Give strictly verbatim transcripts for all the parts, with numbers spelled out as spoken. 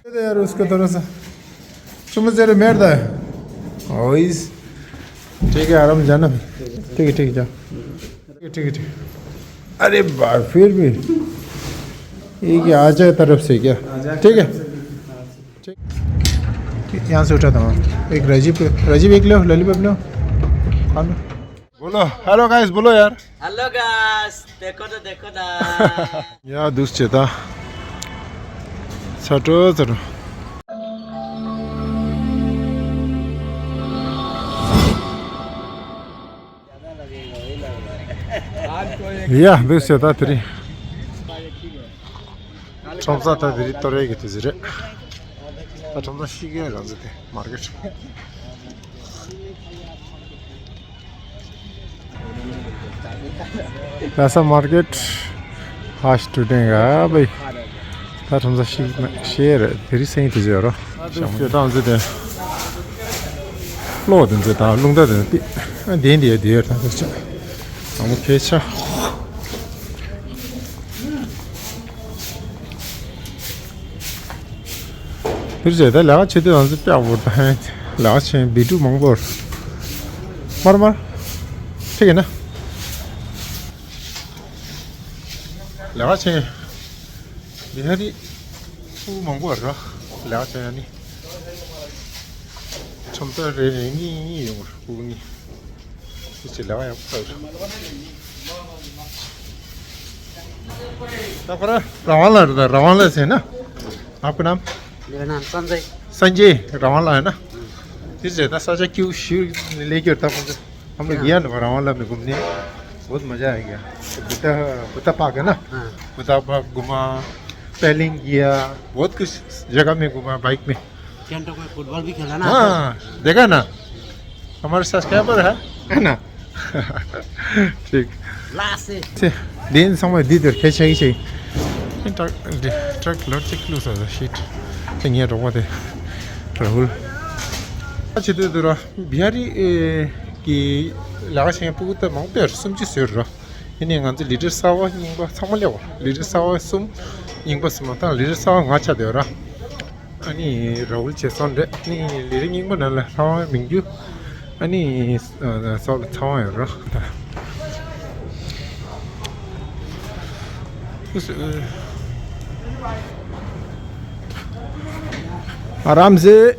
दे दे यार उसको थोड़ा सा। चम्मच दे रहे, मेर दा है। ओइस। ठीक है, आराम जाना। ठीक है, ठीक है, जा। ठीक है, ठीक है, ठीक है। अरे बार, फिर भी। ये क्या, आजा तरफ से क्या? ठीक है। ठीक। यहाँ से उठाता हूँ। एक राजीव पे, राजीव एक लो, लॉलीपॉप लो। खा लो। बोलो, हेलो गाइस, बोलो यार। हेलो गाइस, देखो तो, देखो ना। या दुस चेता। सटो, सटो। या दुस चेता तेरी। ཁྲོམ་ས་ད་དེ་རིང་གཏོར་ཡས་ཀྱི་དུས་ཚོད་རེད། ད་ཁྲོམ་ས་ཤི་གས་རང་ཚོ་དེ་མར་ཀེཊ། That's a market. Hush today, ah, bhai. ད་ཁྲོམ་ས་ཤི་ཤེས་རེད། དེ་རིང་སེང་དུས་ཚོད་རོ། ད་ང་ཚོ་དེ་གློག་དེ་ཚོ་དང་རླུང་རྟ་དེ་ཏི་ཨ་འདན་དེ་དེ་ད་དེ་ཆ་ཨ་མོ་ཁེ་ཆ། དེར་བྱས་ད་ལས་ཀ་བྱེད་དུས་ང་ཚོ་ལྟ་བུར་ད་ལས་ཀ་བྱེད་བི་ཀྲུ་མང་པོར་མར་མར་ཁྲིག་ཡིན་ན་ལས་ཀ་བྱེད་འདི་ཧ་རི་ཕྲུ་གུ་མང་པོ་ར་ལས་ཀ་བྱེད་ཡ་ནི་ཁྲོམ་ཐོག་རེ་རེ་གཉིས་གཉིས་ཡོང་ར་ཕྲུ་གུ་གཉིས། དེ་ཚོ་ལས་ཀ་ཡག་པོ་བྱས་ཡོད། ད་ཁོ་རང་རང་དབང་ལགས་རེད། ད་རང་དབང་ལགས་ཟེར་ན། आपका नाम? मेरा नाम संजय। संजय, रवांगला है ना? हम्म। ठीक है, ना साजा क्यों शिव ने लेके उठा मुझे? हम लोग हाँ। गया ना रवांगला में घूमने, बहुत मजा आ गया। बुद्धा, बुद्धा पार्क है ना? हाँ। बुद्धा पार्क घूमा, पेलिंग किया, बहुत कुछ जगह में घूमा बाइक में। कैंटो में फुटबॉल भी खेला ना? हाँ, देखा ना? हमारे सब्सक्राइबर है, है ना? ठीक। लास्ट से। དེ་ཚང་མ་འདི་དེར་ཁྱེད་ཆ་གི་ཆེ། ཏྲག་ཏྲག་ལོར་གཅིག་བླུགས་ས་ཤིཊ། དེ་ངའི་རོགས་པ་དེ་ར་ཧུལ། ཨ་ཆེ་དུས་དུ་ར་བི་ཧ་རི་གི་ལ་ཁ་ཤེས་ཕྲུ་གུ་ད་མང་པོ་སུམ་ཅུ་ཟེར་ར། དེ་ནས་ང་ཚོ་ལི་ཊར་གསར་པ་རྙིང་པ་ཚང་མ་སླེབས་པ། ལི་ཊར་གསར་པ་གསུམ། རྙིང་པ་གསུམ་མ་ད་ལི་ཊར་གསར་པ་ལྔ་ཆགས་བསྡད་ཡོད་ར། ཨ་ནི་ར་ཧུལ་བྱེད་སོང་རེད། ཨ་ནི་ལི་རི་རྙིང་པ་ནང་ལ་ལྷ་དབང་མི་འགྱུར། ཨ་ནི་ཨ་སོགས་ལ་ཚ་དབང་ཡོད་རོ་ད། ཨ་རམ་སེ།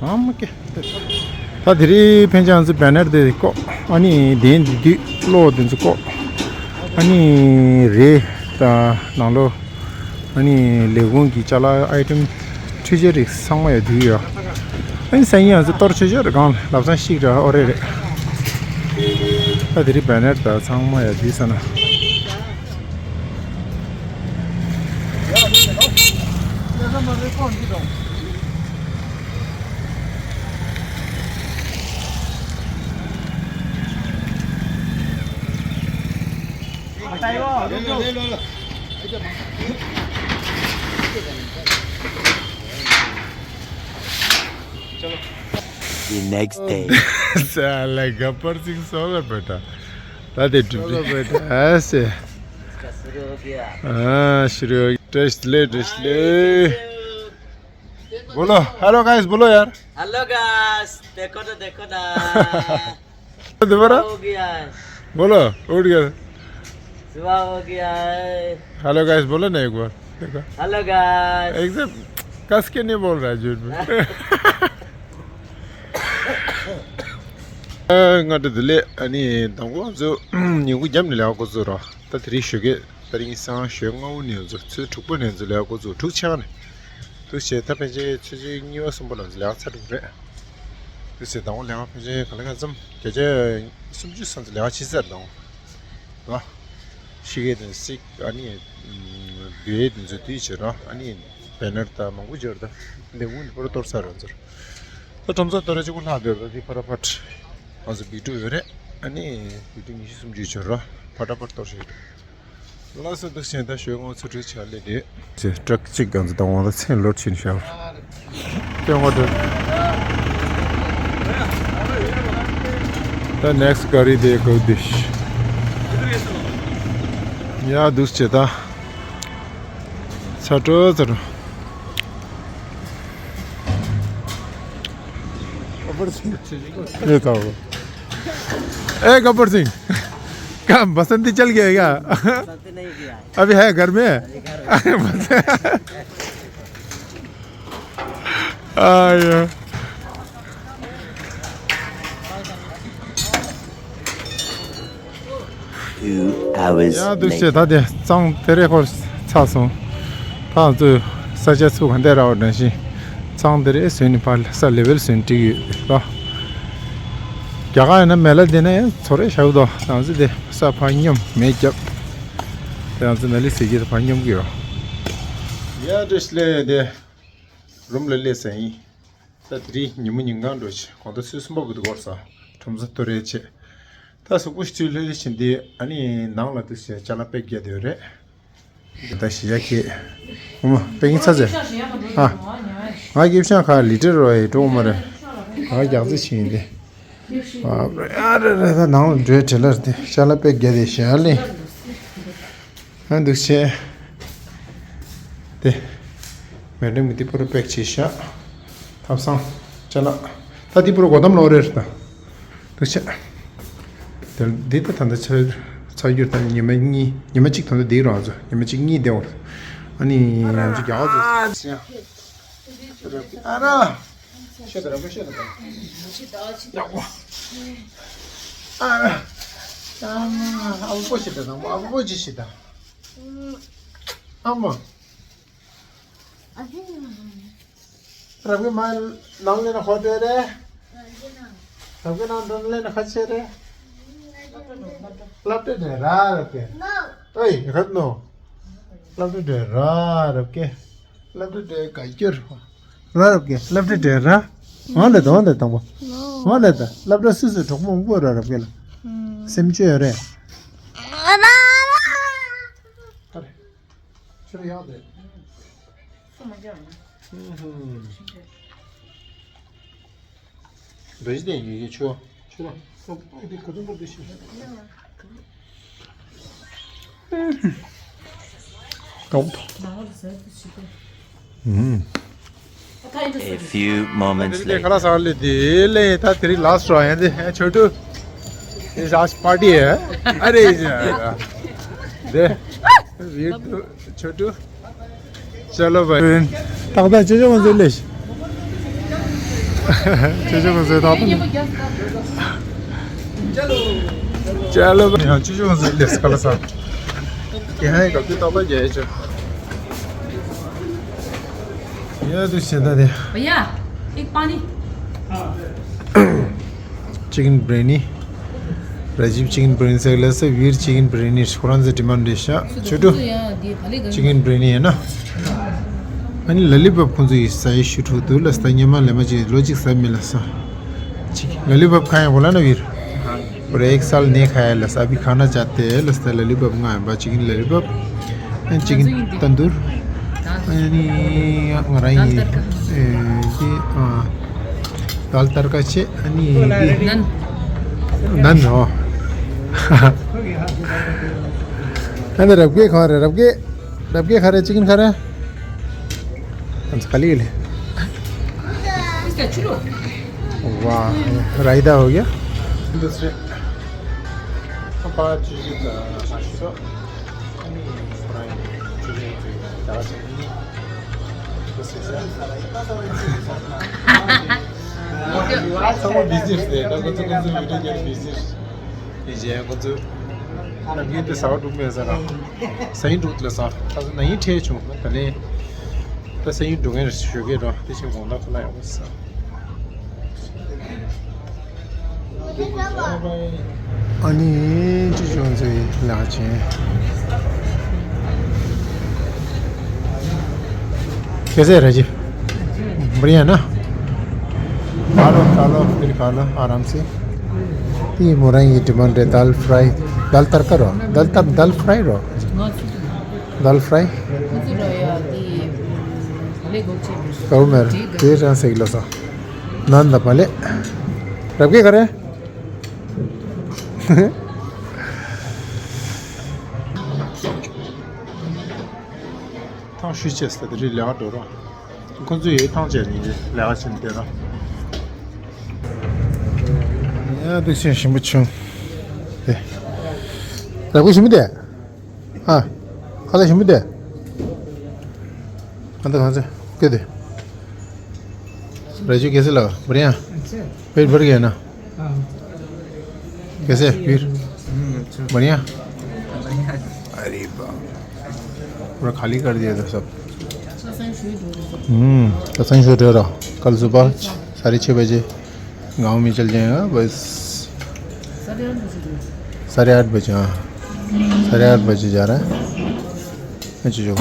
ཨ་མ་ཀེ། ད་དེ་རིང་ཕན་ཆད་ང་ཚོ་བེ་ནར་དེ་བཀོག་ཨ་ནི་དེ་འདི་དུས་གློག་དེ་ཚོ་བཀོག་ཨ་ནི་རེད་ད་ནང་ལོགས་ཨ་ནི་ལས་ཁུངས་ཀྱི་ཅ་ལག་ཨའི་ཊེམ་འཕྲུལ་ཆས་རིགས་ཚང་མ་ཡོད་དུས་ཡོད། ཨ་ནི་སང་ཉིན་ང་ཚོ་གཏོར་ཆོག་ཆོག་རེད། གང་ལབ་སང་ཤིག་ར་ཨོ་རེད་རེད། ད་དེ་རིང་བེ་ནར་ད་ཚང་མ་ཡོད་དུས་ས་ན། The next day. साला गब्बर सिंह सो गया बेटा। दादी टूटी। बेटा ऐसे। इसका शुरू हो गया। हाँ, शुरू हो गया। टेस्ट ले, टेस्ट ले। बोलो, हेलो गाइस, बोलो यार। हेलो गाइस, देखो तो, देखो ना। दोबारा। हो गया। बोलो, उठ गया। सुबह हो गया है। हेलो गाइस, बोलो ना एक बार। देखो। Hello guys. एकदम कस के नहीं बोल रहा है झूठ में। ང་དེ་དེ་ལས་ཨ་ནི་དང་པོ་ང་ཚོ་ཉིན་གུང་རྒྱབ་ནས་ལས་ཀ་འགོ་བཙུགས་ར། ད་དེ་རིང་ཞོགས་ཀས་ད་རིང་སང་ཞོགས་སྔ་པོ་ནས་ང་ཚོ་ཚོུད་དྲུག་པ་ནས་ང་ཚོ་ལས་ཀ་འགོ་བཙུགས། དྲུག་ཕྱེད་ཀ་ནས། འདུག་བྱས་ད་ཕན་ཆད་ཚོུད་ཚོད་གཉིས་པ་གསུམ་པ་ལ་ང་ཚོ་ལས་ཀ་ཚར་འགྲོ་གི་རེད། འདུག་བྱས་དང་པོ་ལས་ཀ་ཕན་ཆད་ག་ལེ་ག་ཙམ་བརྒྱ་ཆ་སུམ་ཅུ་ཙམ་ལས་ཀ་བྱས་ཚར་དང་། ར། ཤི་གེ་དང་སིག་ཨ་ནི། བེ་དེ་ཚོ་དུས་བྱེད་ར་ཨ་ནི། བེ་ནར་དང་མང་པོ་འབྱོར་ད། ལས་ཁུངས་ནས་པར་གཏོར་ཚར་ར་ཚར། ད་ཁྲོམ་ས་གཏོར་ར་གཅིག་པུ་ལྷག་འདོད་ར་དེ་ཕར་ཕར། ང་ཚོ་བི་ཀྲུ་ཡོད་རེད། ཨ་ནི་བི་ཀྲུ་ཉི་ཤུ་སུམ་ཅུ་འབྱོར་ར་ཕར་ཕར་གཏོར་བྱེད་ར། ལགས་སོ། འདུག་བྱས་ད་ཞོགས་ངོ་ཚོ་ཁྲུས་བྱ་ལེ་དེ། ཅེ་ཏྲག་གཅིག་གང་ཚོ་དང་བ་ལ་ཚན་ལོར་ཕྱིན་ཤག་ཀྱང་བ་དེ། ད་ནེགསི་ག་རི་དེ་གོ་དིཤ། ཡ་འདུག་བྱེད་ད། ཚ་དྲོད་ཚ་དྲོད། ये तो। ए गब्बर सिंह, क्या बसंती चल गया क्या? बसंती नहीं किया। अभी है घर में। अभी घर में। आयो। Two hours later. ཡང་འདུག་བྱས་ད་དེ་གཙང་དེ་རེ་འཁོར་ཚར་སོང་། ད་ང་ཚོས་ས་ཆ་ཚུགས་ག་འདྲ་ར་བ་འདྲ་ཞིག་གཙང་དེ་རེ་བཟོས་ནས་ཕར་ས་ལེ་ཝལ་བཟོས་ནས་བསྒྲིགས་ཡོད་ལ། རྒྱ་གར་ཡིན་ན་མེ་ལ་དེ་ན་ཡང་ཚོ་རེ་བཞག་འདུག་ད་ང་ཚོས་དེ་ས་ཕར་སྙོམས་མེ་བརྒྱབ། དེ་ང་ཚོ་ནཱ་ལི་ཟེར་གྱི་དེ་ཕར་སྙོམས་ཀྱི་ཡོད། ཡ་བཀྲ་ཤིས་བདེ་ལེགས། དེ་རུམ་ལ་སླེབས་ས་ཡིན། ད་དེ་རིང་ཉིན་མོ་ཉིན་གང་འགྲོ་ཆེ་གོང་ད་ཚོད་གསུམ་པ་གི་དུ་གོར་ས་ཁྲོམ་ས་ཏོ་རེ་ཆེ། ད་གཟུགས་པོ་ཞིག་ཚུལ་ལྷོད་ལྷོད་བྱེད་འདི་ཨ་ནི་ནང་ལ་དུ་ཞེ་ཅ་ལག་པེག་རྒྱག་དེ་རེད། ད་ཞེ་ཡ་ཁེ། ཨོ་མ་པེག་ཡིན་ཚ་ཚེ། ཨ། ང་སྐྱིབ་ཤང་ཁ་ལི་ཏྲེ་རོ་ཡི་གྲོགས་མ་རེད། ང་རྒྱག་རྩིས་བྱེད་ཡིན་ཏེ། ཨ་རེ་རེ་ད་ནང་ལ་འགྲོའི་བྲེལ་ལ་རེད་དེ་ཅ་ལག་པེག་རྒྱག་དེ་ཞེ་ཡ་ལེ། ཨ་འདུག་བྱས། དེ། མེ་འགྲམ་གྱི་ཏི་པུ་རུ་པེག་བྱས་ཤག་ཐབ་ཚང་། ཅ་ལག་ད་ཏི་པུ་རུ་སྒོ་དམ་ལོག་རེད་ད། འདུག་བྱས། དེ་འདི་ད་ད་ལྟ་ཚ་ཚ་རྒྱུར་ད་ཉི་མ་གཉིས་ཉི་མ་གཅིག་ད་ལྟ་འདིའི་རང་ཚོ་ཉི་མ་གཅིག་གཉིས་བསྡད་འོང་། ཨ་ནི་ང་ཚོ་རྒྱག་ཚོ། ཨ་ར། ཤེས་དང་ར་ཤེས་དང་། ཡག་པོ། ཨ། ཨ་མ། ཨ་བོ་ཤེས་དང་ཨ་བོ་ཅི་ཤེས་དང་། ཨ་མ། རབ་གི་མ་ནང་ལེན་ཧོ་ཏེ་རེ། རབ་གི་ནང་ལེན་ཁ་ཆེ་རེ། སླབ་ཏེ་རེ་ར་རབ་གི། ཨེ་ཧད་ནོ། སླབ་ཏེ་རེ་ར་རབ་གི། སླབ་ཏེ་རེ་ག་ཀྱུར། ར་རབ་ཀྱི་སློབ་གྲྭ་འགྲོ་ར། འོང་ལེ་ད་འོང་ལེ་དང་པོ། འོང་ལེ་ད་སློབ་གྲྭ་སུ་སུ་གྲོགས་མོ་དབུ་ར་རབ་ཀྱི་ལ། སེམས་བཅོས་ཡོད་རེད། ཨ་རེ། ཕྱིར་ཡག་དེ། འདྲ་ཞིག་དེ་ཡོད་ཀྱི་ཆོ། ཆོ་ལ། ཨ་དེ་ག་དུམ་པར་དེ་ཤི། ཨུམ། A few moments later. ཁ་ལག་ཟ་ལེ་དེ་ལེ་ད་དེ་རིང་ལ་སི་ཊི་རོ་ཡང་དེ་ཆོ་ཏུ། དེ་ཞག་པར་ཊི་ཨ་རེ་ཡིན་དེ་ཡིན་ཆོ་ཏུ། चलो भाई। ཏག་ཏག་ཅོ་ཅོ་ང་ཚོའི་ལས། ཅོ་ཅོ་ང་ཚོའི་ཏག་ཏག་ཅོ་ཅོ་ང་ཚོའི་ལས་ཁ་ལག་ཟ། ཡ་ཧའི་ག་དུས་ཏག་ཏག་རྒྱལ་ཡ་ཅོ། ཡ་དུ་ཞེ་ད་དེ། भैया, एक पानी। Chicken biryani. Rajiv chicken biryani ཟེར་ལ་སེ་ཝིར་chicken biryani ཁོ་རང་ཚོའི་ཌི་མན་ཌི་རེད་ཤག་ཆོ་ཏུ། Chicken biryani ཡིན་ན། ཨ་ནི་ལ་ལི་པབ་ཁོང་ཚོ་ཡི་ཟ་ཡི་ཞུ་ཐུག་འདུག་ལ་སྟ་ཉི་མ་ལེ་མ་ཅིག་ལོ་གཅིག་ཟ་མི་ལ་ས། ཅིག་ལ་ལི་པབ་ཁ་ཡ་བོ་ལ་ན་ཝིར། और एक साल नहीं खाया लस अभी खाना चाहते हैं लस लॉलीपॉप ང་ཡིན་པ། chicken lollipop, chicken tandoor, ཨ་ནི་ང་རང་ཡིན། ཨེ་ཀི་ཨ། दाल तड़का ཆེ་ཨ་ནི་ཀི། नान། नान ཨོ། ཨ་ནི་རབ་རྒྱས་གང་རེད། རབ་རྒྱས། རབ་རྒྱས་ག་རེ། chicken ག་རེ། ཨ་ནི་ག་ལི་ལི། वाह, रायता हो गया। दूसरे। पाँच चीज़ का। Some business there, no, business, business. ཡིན་ཅེ་ཁོ་ཚོས་ནམ་རྒྱུན་དེ་ཟ་བ་འགྲུབ་མེད་ཟེར་ར། ཟ་ཡིན་འགྲུབ་ལ་ཟ། ད་ཚོ་ན་ཡིན་ཁྲལ་བྱུང་ད་ལན། ད་ཟ་ཡིན་འགྲུབ་མཁན་ཞུ་གི་རོ། དེ་བཞིན་དགོང་དག་ཁོ་ན་ཡོང་ཟ། ཨ་ནི་ཅི་བྱུང་ཚེ་ལག་ཆེན། कैसे है राजीव? बढ़िया है ना? खा लो, खा लो, फिर खा लो आराम से। ये मोरंग ये डिमांड है, दाल फ्राई, दाल तड़का रो, दाल तर-, दाल फ्राई रो, दाल फ्राई। कहो मेरे, ये जहाँ से गिलासा। नान द पहले। रब के करे? ཐང་ཤུ་ཅེས་ལ་དེ་རིང་ལས་ཀ་འགྲོ་རོགས། ཁོ་ཚོ་ཡོད་ཐང་ཅེས་ཉིན་རེ་ལས་ཀ་བྱེད་བསྡད་རོགས། ཡ་འདུག་སེ་ཞིམ་པོ་བྱུང་། དེ། ལག་པ་ཞིམ་པོ་དེ། ཨ། ཁ་ལག་ཞིམ་པོ་དེ། ཨ་འདི་གང་ཚེ་ཀེ་དེ། राजू कैसे लगा? बढ़िया? अच्छा। पेट भर गया ना? हाँ। कैसे वीर? हम्म, अच्छा। बढ़िया? बढ़िया। अरे बाप रे। पूरा खाली कर दिया था सब। हम्म, तो सही से रह रहा। कल सुबह छ-, साढ़े छः बजे गांव में चल जाएगा बस। साढ़े आठ बजे, हाँ। साढ़े आठ बजे जा रहा है। अच्छा, जो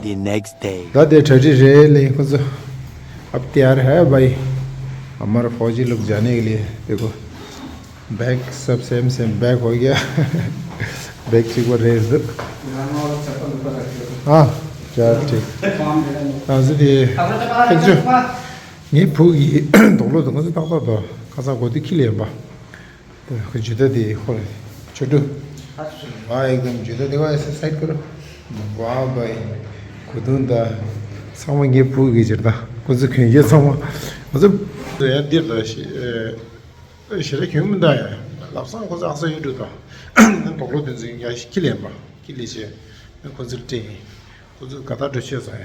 The next day. राधे ठहरी रे ले कुछ। अब तैयार है भाई, हमारा फौजी लोग जाने के लिए। देखो, बैग सब सेम सेम बैग हो गया। बैग ठीक कर रहे हैं इधर। हाँ, चल ठीक। हाँ जी, ये। Thank you. ये भूख ये दोनों दोनों से ताकत दो। खासा गोदी खिले बा। ཁོ་ཇུ་ཏ་དེ་ཁོ་ཆོ་འཕྲུལ། ཝ་ཨེག་དམ་ཇུ་ཏ་དེ་ཝ་ཨེག་སའིཌ་ཁོ་ར། ཝ་བའི་གོས་ཐུང་དང་ཚང་མ་ངའི་བུ་གི་ཇིར་དང་ཁོ་ཚོ་གོན་རྒྱུ་ཚང་མ་ང་ཚོ་ཡང་འདིར་ལ་ཞེ་ཞེ་རེ་གྱོན་མི་འདའ་ཡ། ལབ་སང་ཁོ་ཚོ་ཨག་ས་ཡུལ་གྲུ་དང་དོག་ལོ་དེ་ཚོ་ཡང་ཁྱི་ལེན་པ་ཁྱི་ལས་བྱས་ཁོ་ཚོར་སྤྲད་ཡིན། ཁོ་ཚོས་དགའ་ཐག་འགྲོ་ཆས་བཟོ་ཡ།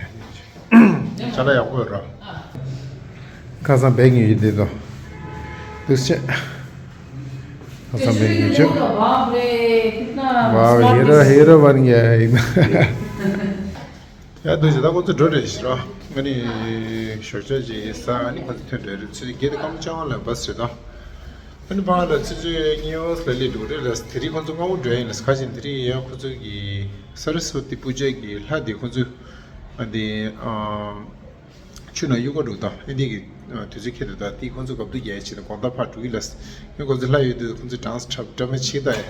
ཅ་ལག་ཡག་པོ་ཡོད་ར། ཁ་སང་བེག་ཉོས་ཡོད་དེ་དོ། འདུག་ཆེ། ཁ་སང་བེག་ཉོས་ཆོག་ཝའོ་ཧི་རོ་ཧི་རོ་བར་ཉེ་ཡིན། ཡ་འདུག་ཆེ་ད་ཁོ་ཚོ་འགྲོ་རེད་ཤི་ར། ང་ནི་ཞོགས་ཇ་ཅིག་ཟ་ཨ་ནི་ཁོ་ཚོ་ཐོན་འགྲོ་རེད། ཚེ་བརྒྱད་དེ་སྐར་མ་བཅོ་ལྔ་ལ་བ་སི་རེད་ད། ཨ་ནི་ཕ་ལ་ཚེ་ཚོའི་ཉི་ཧོ་ལ་ལི་འགྲོ་རེད་ལ། དེ་རིང་ཁོ་ཚོ་སྔ་པོ་འགྲོ་ཡིན་ལ། ཁ་ཅིག་དེ་རིང་ཡང་ཁོ་ཚོ་གི་སར་སོ་ཏི་པུ་ཇ་གི་ལྷ་དེ་ཁོ་ཚོ་ཨ་དེ་ཨ་ཆུ་ནང་གཡུག་ག་འགྲོ་དང་ཨ་དེ་གི་དུས་ཚོད་ཁེལ་འདུག་ད་དེ་ཁོ་ཚོ་གབ་ཏུ་རྒྱལ་ཆེ་ན་དགོང་དག་ཕར་འགྲོ་གི་ལ། ཨ་ཁོ་ཚོ་ལྷ་ཡོད་དུས་ཁོ་ཚོ་གྲངས་འཁྲབ་འཁྲབ་མ་བྱེད་ད་ཡ།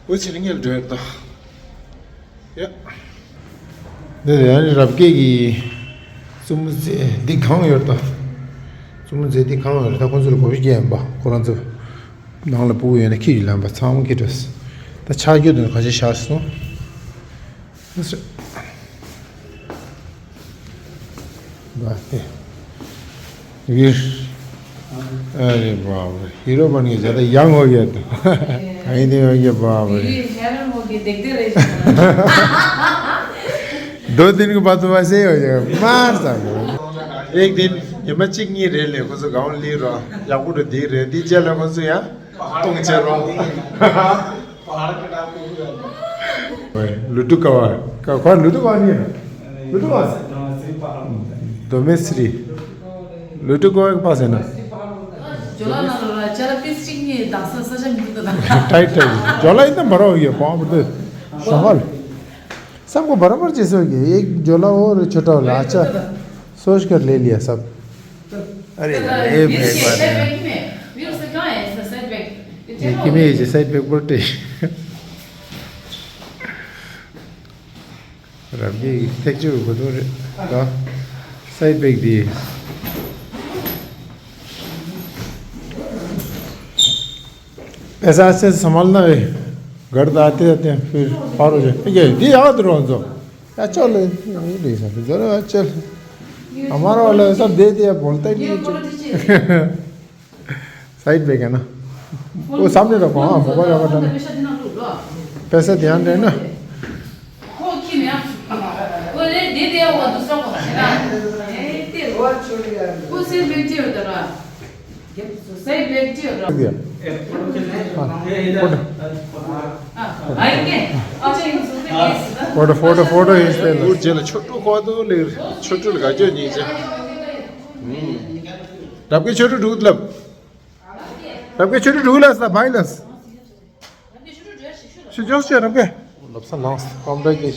འོ་ཕྱི་ལ་ངས་འགྲོ་ཡོད་དོ། ཡ། འདི་ཡང་རབ་རྒྱས་ཀྱི་བཙུན་མོ་མཛེས་འདི་གང་ཡོད་དོ། བཙུན་མོ་མཛེས་འདི་གང་ཡོད་ད་ཁོང་ཚོ་ལ་གོ་བྱེད་ཀྱི་ཡིན་པ་ཁོ་རང་ཚོ། ནང་ལ་སྤུ་གུ་ཡོད་ན་ཁྱི་ཡི་ལམ་པ་ཚང་མ་ཁྱི་འགྲོ། ད་ཆ་རྒྱུ་དོན་ག་ཅི་བཞག་སོང་། बात है। वीर। अरे बाप रे, हीरो बन के ज्यादा यंग हो गया तो। कहीं नहीं हो गया बाप रे। वीर हेरन हो गए, देखते रहे। दो दिन के बाद तो वैसे ही हो जाएगा, मार साहब। एक दिन ये मैं चिक नहीं रह ले, कुछ गाँव ले रहा, या कुछ दे रहे, दी चला कुछ या, तुम चलो। पहाड़ के नाम पे भी रहता है। लुटू कवा, का, कौन लुटू कवा नहीं है? लुटू कवा? डोमेश्री। लुटू कवा के पास है ना? झोला ना लो, चला पीस चिंगी दासा सजा मिलता था। Tight, tight. झोला इतना बड़ा हो गया, पाँव पर तो संभाल। सबको बराबर जैसे हो गया, एक झोला और छोटा वाला। अच्छा, सोच कर ले लिया सब। अरे, ये ये बैग वाला। बैग में, ये उससे कहाँ है, इसका साइड बैग? ये किमें ये साइड बैग बोलते। रब ये टेक जो को तो रे, का साइड बैग दिए। ऐसा अच्छे से संभालना है, घर तो आते जाते हैं, फिर पार हो जाए। ठीक है, ये याद रहो तो। अच्छा ले, ये ले सकते, जरा अच्छा ले। हमारा वाला ऐसा दे दिया, बोलता ही नहीं है। साइड पे क्या ना? वो सामने रखो, हाँ, मोबाइल रखो ना। पैसा ध्यान रहे ना। वो ले दे दिया, वो दूसरा को है ना। वो सिर्फ बेटी होता ना। दिया। हाँ, फोटो। फोटो, फोटो, फोटो खींचते हैं। ཁོ་རྗེས་ལ་ཆོ་འཕྲུལ་ཁོ་ཐུག་ལེ། ཆོ་འཕྲུལ་ག་ཅོ་ཉིན་ཅེ། རབ་ཀྱི་ཆོ་འཕྲུལ་འགྲུག་ལབ། རབ་ཀྱི་ཆོ་འཕྲུལ་འགྲུག་ལབ་ས་བའི་ལབ། ཤུ་ཅོག་ཤུ་རབ་ཀྱི། ལབ་ས་ལངས་ཀམ་ར་གི།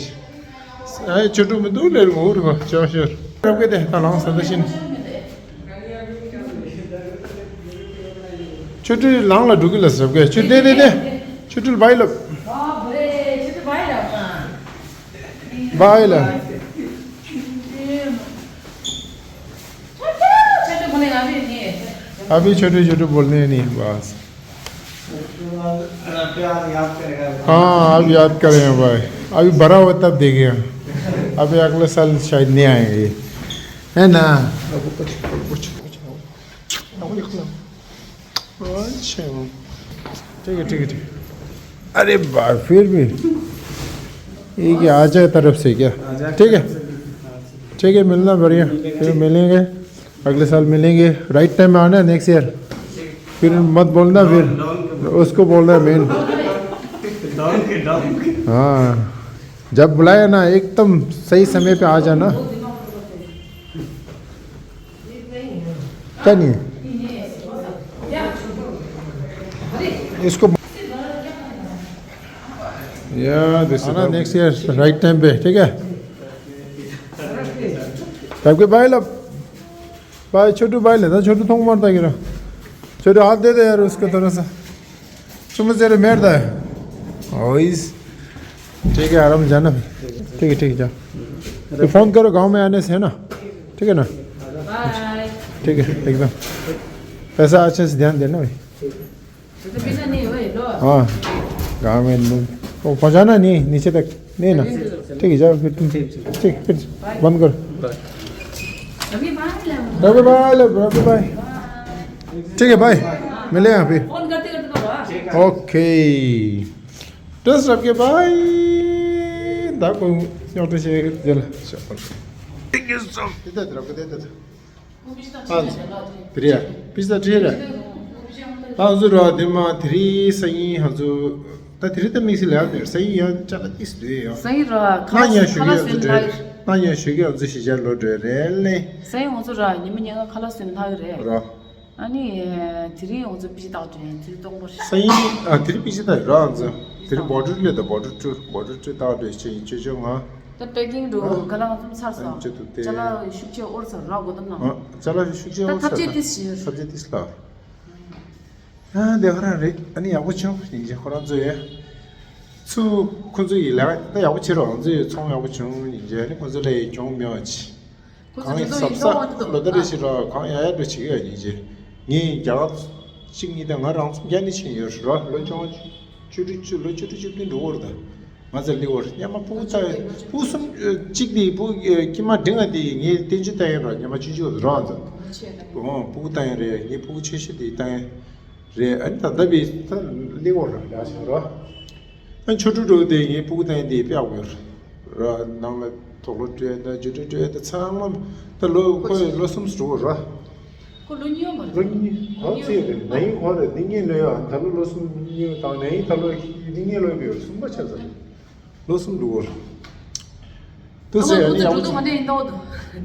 ཨེ་ཆོ་འཕྲུལ་མི་འདུག་ལེ་ངོ་རུ་ཅོག་ཤུ། རབ་ཀྱི་དེ་ད་ལངས་ས་ད་ཤིན། ཆོ་འཕྲུལ་ལང་ལ་འགྲོ་གི་ལ་ཟབ་གི། ཆོ་དེ་དེ་དེ། ཆོ་འཕྲུལ་བའི་ལབ། བའི་ལབ། अभी छोटे छोटे बोलने नहीं, बस। उसके बाद प्यार याद करेगा। हाँ, अब याद करेंगे भाई। अभी बड़ा हो तब देखेंगे। अभी अगले साल शायद नहीं आएंगे। है ना? अच्छा। ठीक है, ठीक है, ठीक है। अरे भाई, फिर भी ये क्या, आजा तरफ से क्या? ठीक है, ठीक है, मिलना बढ़िया, फिर मिलेंगे। अगले साल मिलेंगे, राइट टाइम में आना, नेक्स्ट ईयर। फिर मत बोलना, फिर उसको बोलना है मेन। हाँ, जब बुलाया ना, एकदम सही समय पे आ जाना। क्या नहीं है इसको? या, दिस आना नेक्स्ट ईयर, राइट टाइम पे, ठीक है? सबके बाय लब। भाई, छोटू भाई लेता, छोटू थोंग मारता गिरा। छोटू, हाथ दे दे यार उसको थोड़ा सा। चुम्मा जरा मेर दा है। ओइस। ठीक है, आराम जाना। ठीक है, ठीक है, जाओ। तो फोन करो गांव में आने से, है ना? ठीक है ना? बाय। ठीक है, एकदम। पैसा अच्छे से ध्यान देना भाई। तो बिना नहीं हुए, लो। हाँ, गांव में नहीं। वो पहुंचाना नहीं, नीचे तक। नहीं ना? ठीक है, जाओ फिर तुम। ठीक, फिर बंद करो। बाय। रवि भाई, ले। रवि भाई, ले, रवि भाई। ठीक है भाई, मिले हैं फिर। फोन करते करते करो, हाँ। ओके। Just रवि भाई। दा को, यो तो से, चल। Thank you so much. They they, रवि, दे दे। ཨ་ཙི། དེ་རེད། པི་ཛ་དེ་རེད། ཨ་ཙི་ར། དེ་མ་དེ་རིང་སང་ཉིན་ང་ཚོ། ད་དེ་རིང་ད་དམིགས་བསལ་ལ་ཡང་མེད། སང་ཉིན་ཡང་ཅ་ལག་ཏིས་དུས་ཡོད། སང་ཉིན་ར། ཁ་ལག་ཁ་ལག་སོན་ལྷག་གི་རེད། ང་ཉ་ཞུ་གི་ང་ཚོ་གཞིས་ཆགས་ལོག་འགྲོ་རེད་ལེ། སང་ཉིན་ང་ཚོ་ར་ཉི་མ་ཉལ་ཁ་ལག་སོན་ལྷག་གི་རེད། ར། ཨ་ནི། དེ་རིང་ང་ཚོ་པི་ཅི་བཏགས་འགྲོ་ཡིན། དེ་རིང་སྟོང་པ་རེད། སང་ཉིན། ཨ། དེ་རིང་པི་ཅི་བཏགས་ར། ང་ཚོ་དེ་རིང་བོ་ཊལ་ལས་ད་བོ་ཊལ་ཊུར་བོ་ཊལ་ཊུར་བཏགས་འགྲོ་ཆེ་ཡིན་ཆོས་ཆོས་ང་། ད་པེ་ཀིང་འགྲོ་ག་ལ་ང་ཚོ་ཚར་སོང་། ཅ་ལག་ཤུགས་ཆེ་འོར་ཚར་ར་གོ་དམ་ན། ཨ། ཅ་ལག་ཤུགས་ཆེ་འོར་ཚར། ད་ཐབས་ཆེ་ཏིས་ཞིག་ཐབས་ཆེ་ཏིས་ལ། ཨ། འདི་ཁོ་རང་རེད། ཨ་ནི་ཡག་པོ་བྱུང་ཡིན་གྱི། ཁོ་རང་ཚོ་ཡ་ཚུ་ཁོ་ཚོ་ཡི་ལ་ད་ཡག་པོ་བྱེད་རོགས། ང་ཚོ་ཡི་ཚོང་ཡག་པོ་བྱུང་ཡིན་གྱི། ཨ་ནི་ཁོ་ཚོ་ལ་ཡི་གྱོང་མེད་པ་བྱེད། ཁོ་ཚོ་གང་ཡིན་འགྲོ་ཟབ་ས་ཡིན་ལོ་ད་རེ་ཞིག་ར་གང་ཡ་ཡ་འགྲོ་བྱེད་ཀྱི་ཡ་ཡིན་གྱི། ངས་རྒྱ་གར་གཅིག་གཉིས་དང་ང་རང་ཚོ་རྒྱ་ནི་ཕྱིན་ཡོད་ར། ལོ་བཅོ་ལྔ་བཅུ་དྲུག་ཅུ། ལོ་བཅུ་དྲུག་བཅུ་བདུན་འགྲོ་བར་ད། ང་ཚོ་ལི་བར་ཉི་མ་ཕྲུ་གུ་ཚ་ཕྲུ་གུ་གསུམ་གཅིག་དེ་ཕྲུ་གུ་ཀྱི་མ་འབྲིང་བ་དེ་ངས་བསྟན་བཅོས་བཏང་ཡོད་ར། ཉི་མ་བཅུ་གཅིག་ར་ང་ཚོ། ཨོ་ཕྲུ་གུ་བཏང་ཡོད་རེད། ངས་ཕྲུ་གུ་ཆེ་ཤོས་དེ་བཏང་ཡོད་རེད། ཨ་ནི་ད་ལྟ་བའི་ད་ལི་བར་ར་ཡ་ཞིག་ར། ཨ་ཆོ་འཕྲུལ་འགྲོ་དེ་ངའི་སྤུ་གུ་བཏང་དེ་དཔེ་ཡག་པོ་ཡོད་ར། ནང་ལ་དུག་ལོག་སྤྲད་ད་རྒྱུ་འཕྲུལ་སྤྲད་ད་ཚང་མ་ད་ལོ་ཁོ་ལོ་གསུམ་འགྲོ་ར། ཁོ་ལོ་གཉིས་ཡོད་མ་རེད། ལོ་གཉིས་ཁོ་ཚེ་རེད། ན་ཡིན་ཁོ་རེད། འདི་གཉིས་ལོ་ཡོད། ད་ལོ་ལོ་གསུམ་གཉིས་དང་ན་ཡིན་ད་ལོ་འདི་གཉིས་ལོ་ཡོད་གསུམ་པ་ཆགས་ཚར། ལོ་གསུམ་འགྲོ་ར། དུ་ཚེ་ཡ་ནི་ཡག་པོ་ཚོ་ང་འདྲ་ཡིན་ཏོག་འདུག་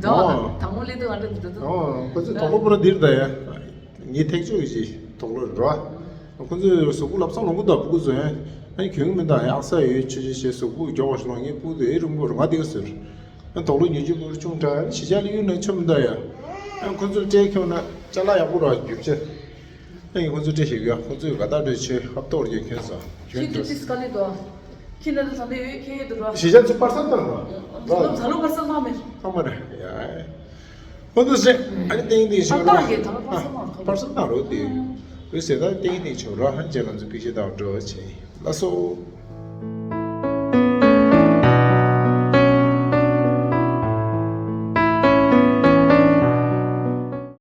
འདུག་དང་པོ་ལས་དུ་ང་འདྲ་འདུག་འདུག་ཨོ་ཁོ་ཚོ་དུག་ལོག་པོ་ར་འདིར་ད་ཡ། ངའི་ཐེག་ཆོས་ཀྱི་དུག་ལོག་ར། ཁོ་ཚོས་གཟུགས་པོ་ལབ་སང་ལོང་གི་འདུག་ཕྲུ་གུ་ཚོ་ཡང་། ཨ་ནི་གྱོན་གི་མི་འདུག་ཡག་ས་ཡོད་ཆོས་ཆོས་བྱས་གཟུགས་པོ་མགྱོགས་པ་ཞིག་ལོང་། ངའི་སྤུ་གུ་དེ་ཨེ་རུང་པོ་ར་ང་དེ་ག་ཟེར། ཨ་དུག་ལོག་ཉོ་རྒྱུ་པོ་ཆུང་དྲགས་གཞིས་ཆགས་ལ་ཡོད་ན་ཆོ་མི་འདུག་ཡ། ཨ་ཁོ་ཚོ་སྤྲད་ཁྱོང་ན་ཅ་ལག་ཡག་པོ་ར་རྒྱུ་ཆ། ཨ་ཡིན་ཁོ་ཚོ་སྤྲད་ཤེས་གི་ཡ། ཁོ་ཚོས་ག་ད་སྤྲོད་ཆོས་ཧབ་ཏོག་རྒྱ་ཁྱོད་ཚོ་གྱོན་ཁྱེད་ཚོ་ཐུགས་ཏིས་དཀའ་ལས་འདུག་ཁྱེད་ལ་དུ་ཚང་དེ་ཡོད་ཁྱེད་ཡོད་དུ་ར། གཞིས་ཆགས་ཚོ་པར་སང་བཏང་ར། ཚ་ལོ་ཚ་ལོ་པར་སང་བཏང་མེད། བཏང་མ་རེད་ཡ། ཁོ་ཚོ་སྤྲད་ཨ་ནི་ཏིང་ཏིང་ཆོ་ར། ཨ་ད་གི་ད་ལོ་པར་སང་བཏང་ར། པར་སང་བཏང་རོགས་དེ་ཡོད་ཟེར། ད་ཏིང་ཏིང་ཆོ་ར། ཧན་ཅེ་ལ་ཚོ་ཕིག་ཤེ་ད་འགྲོ་བ་ཆེ་ལ་སོ།